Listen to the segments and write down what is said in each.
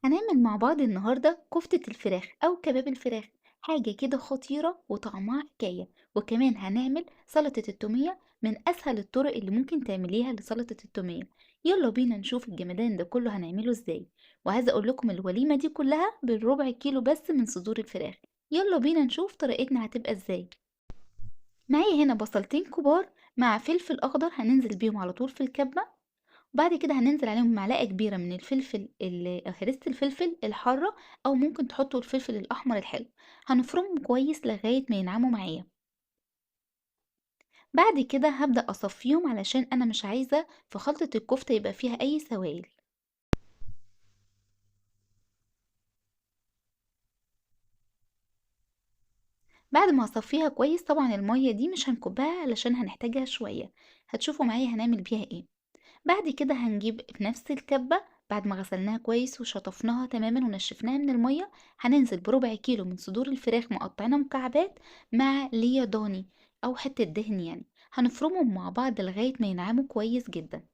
هنعمل مع بعض النهاردة كفتة الفراخ أو كباب الفراخ، حاجة كده خطيرة وطعمها حكاية. وكمان هنعمل سلطة التومية، من أسهل الطرق اللي ممكن تعمليها لسلطة التومية. يلا بينا نشوف الجمدان ده كله هنعمله ازاي. وعايزة اقول لكم الوليمة دي كلها بالربع كيلو بس من صدور الفراخ. يلا بينا نشوف طريقتنا هتبقى ازاي. معايا هنا بصلتين كبار مع فلفل اخضر هننزل بيهم على طول في الكبة. بعد كده هننزل عليهم معلقة كبيرة من الفلفل هرسة الفلفل الحارة، أو ممكن تحطوا الفلفل الأحمر الحلو. هنفرمهم كويس لغاية ما ينعموا معايا. بعد كده هبدأ أصفيهم علشان أنا مش عايزة في خلطة الكفتة يبقى فيها أي سوائل. بعد ما هصفيها كويس، طبعا المية دي مش هنكبها علشان هنحتاجها شوية، هتشوفوا معايا هنعمل بيها ايه. بعد كده هنجيب في نفس الكبة بعد ما غسلناها كويس وشطفناها تماما ونشفناها من المية، هننزل بربع كيلو من صدور الفراخ مقطعينها مكعبات مع ليا ضاني او حتة دهن يعني. هنفرمهم مع بعض لغاية ما ينعموا كويس جدا.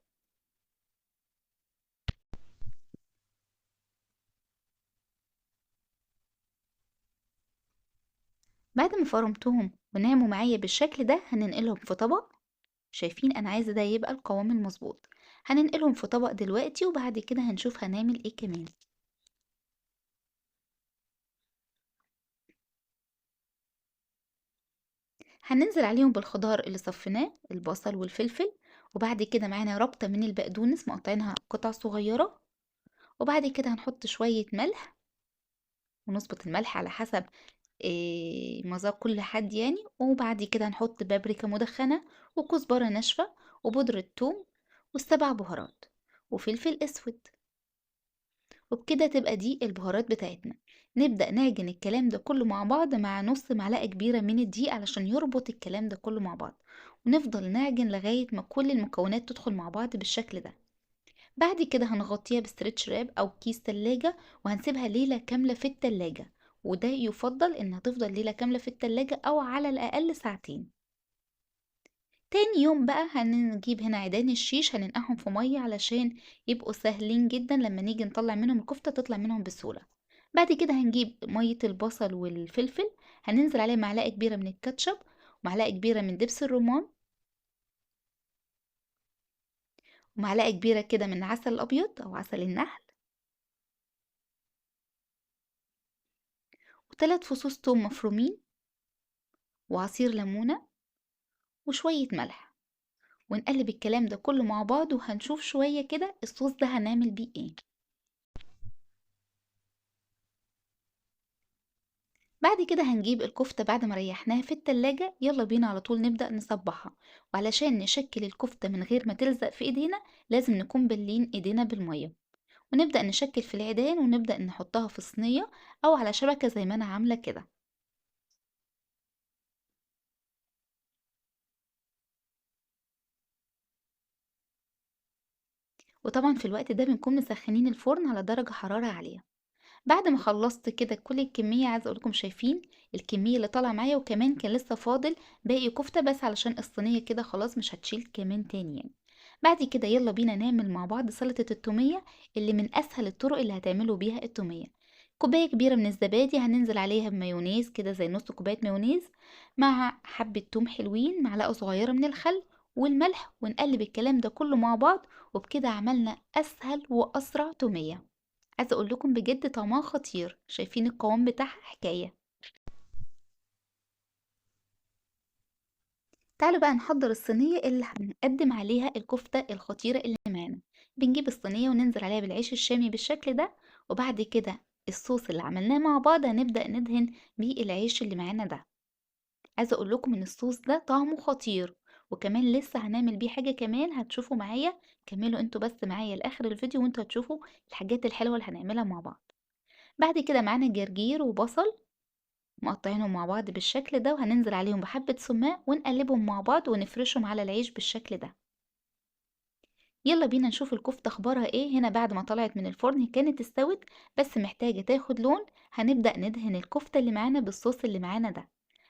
بعد ما فرمتهم ونعموا معايا بالشكل ده هننقلهم في طبق. شايفين انا عايزة ده يبقى القوام المظبوط. هننقلهم في طبق دلوقتي وبعد كده هنشوف هنعمل ايه كمان. هننزل عليهم بالخضار اللي صفيناه، البصل والفلفل، وبعد كده معانا ربطة من البقدونس مقطعينها قطع صغيرة، وبعد كده هنحط شوية ملح ونظبط الملح على حسب مذاق كل حد يعني. وبعد كده هنحط بابريكا مدخنة وكزبرة ناشفة وبودرة ثوم والسبع بهارات وفلفل اسود، وبكده تبقى دي البهارات بتاعتنا. نبدأ نعجن الكلام ده كله مع بعض مع نص معلقة كبيرة من الدقيق علشان يربط الكلام ده كله مع بعض، ونفضل نعجن لغاية ما كل المكونات تدخل مع بعض بالشكل ده. بعد كده هنغطيها ب stretch wrap او كيس تلاجة وهنسيبها ليلة كاملة في التلاجة، وده يفضل انها تفضل ليلة كاملة في التلاجة او على الاقل ساعتين. تاني يوم بقى هنجيب هنا عيدان الشيش، هننقعهم في مية علشان يبقوا سهلين جدا لما نيجي نطلع منهم الكفتة تطلع منهم بسهولة. بعد كده هنجيب مية البصل والفلفل، هننزل عليها معلقة كبيرة من الكاتشب ومعلقة كبيرة من دبس الرمان ومعلقة كبيرة كده من عسل الأبيض أو عسل النحل، وتلات فصوص توم مفرومين وعصير ليمونة وشوية ملح، ونقلب الكلام ده كله مع بعض. وهنشوف شوية كده الصوص ده هنعمل بيه ايه. بعد كده هنجيب الكفتة بعد ما ريحناها في التلاجة، يلا بينا على طول نبدأ نصبحها. وعلشان نشكل الكفتة من غير ما تلزق في ايدينا لازم نكون بلين ايدينا بالمية، ونبدأ نشكل في العيدان ونبدأ نحطها في صينية او على شبكة زي ما انا عاملة كده. وطبعا في الوقت ده بنكون مسخنين الفرن على درجة حرارة عالية. بعد ما خلصت كده كل الكمية، عايزة اقولكم شايفين الكمية اللي طالعة معايا، وكمان كان لسه فاضل باقي كفتة بس علشان الصينية كده خلاص مش هتشيل كمان تاني يعني. بعد كده يلا بينا نعمل مع بعض سلطة التومية اللي من اسهل الطرق اللي هتعملوا بيها التومية. كوباية كبيرة من الزبادي هننزل عليها بمايونيز كده زي نص كوباية مايونيز مع حبة توم حلوين، معلقة صغيرة من الخل والملح، ونقلب الكلام ده كله مع بعض. وبكده عملنا اسهل واسرع تومية. عايزة اقول لكم بجد طعمها خطير، شايفين القوام بتاعها حكاية. تعالوا بقى نحضر الصينية اللي هنقدم عليها الكفتة الخطيرة اللي معانا. بنجيب الصينية وننزل عليها بالعيش الشامي بالشكل ده، وبعد كده الصوص اللي عملناه مع بعض هنبدأ ندهن بيه العيش اللي معانا ده. عايزة اقول لكم ان الصوص ده طعمه خطير، وكمان لسه هنعمل بيه حاجة كمان هتشوفوا معايا. كملوا انتوا بس معايا لاخر الفيديو وانتوا هتشوفوا الحاجات الحلوة اللي هنعملها مع بعض. بعد كده معانا جرجير وبصل مقطعينهم مع بعض بالشكل ده، وهننزل عليهم بحبة سماق ونقلبهم مع بعض ونفرشهم على العيش بالشكل ده. يلا بينا نشوف الكفتة اخبارها ايه. هنا بعد ما طلعت من الفرن كانت استوت بس محتاجة تاخد لون. هنبدأ ندهن الكفتة اللي معانا بالصوص اللي معانا ده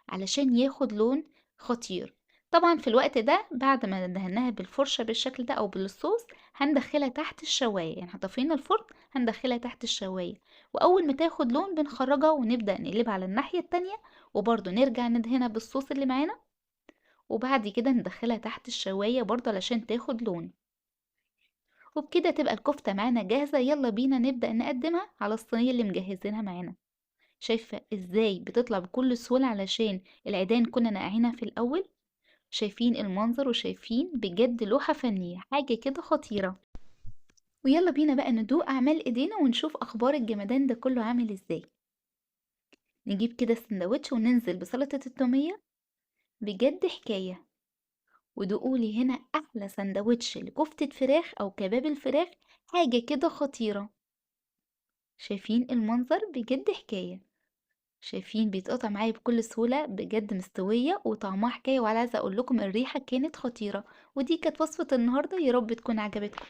علشان ياخد لون خطير. طبعا في الوقت ده بعد ما دهناها بالفرشة بالشكل ده او بالصوص هندخلها تحت الشواية، يعني طفينا الفرن هندخلها تحت الشواية، واول ما تاخد لون بنخرجها ونبدأ نقلبها على الناحية التانية، وبرده نرجع ندهنها بالصوص اللي معانا، وبعد كده ندخلها تحت الشواية برده علشان تاخد لون. وبكده تبقى الكفتة معانا جاهزة. يلا بينا نبدأ نقدمها على الصينية اللي مجهزينها معانا. شايفة ازاي بتطلع بكل سهولة علشان العيدان كنا نقعينها في الأول؟ شايفين المنظر وشايفين بجد لوحة فنية، حاجة كده خطيرة. ويلا بينا بقى ندوق أعمال إيدينا ونشوف أخبار الجمدان ده كله عامل ازاي. نجيب كده السندوتش وننزل بسلطة التومية، بجد حكاية. ودوقولي هنا أحلى سندوتش لكفتة فراخ أو كباب الفراخ، حاجة كده خطيرة. شايفين المنظر بجد حكاية، شايفين بيتقطع معايا بكل سهولة، بجد مستوية وطعمها حكاية. وعلى عايزة أقول لكم الريحة كانت خطيرة. ودي كانت وصفة النهاردة، يا رب تكون عجبتكم.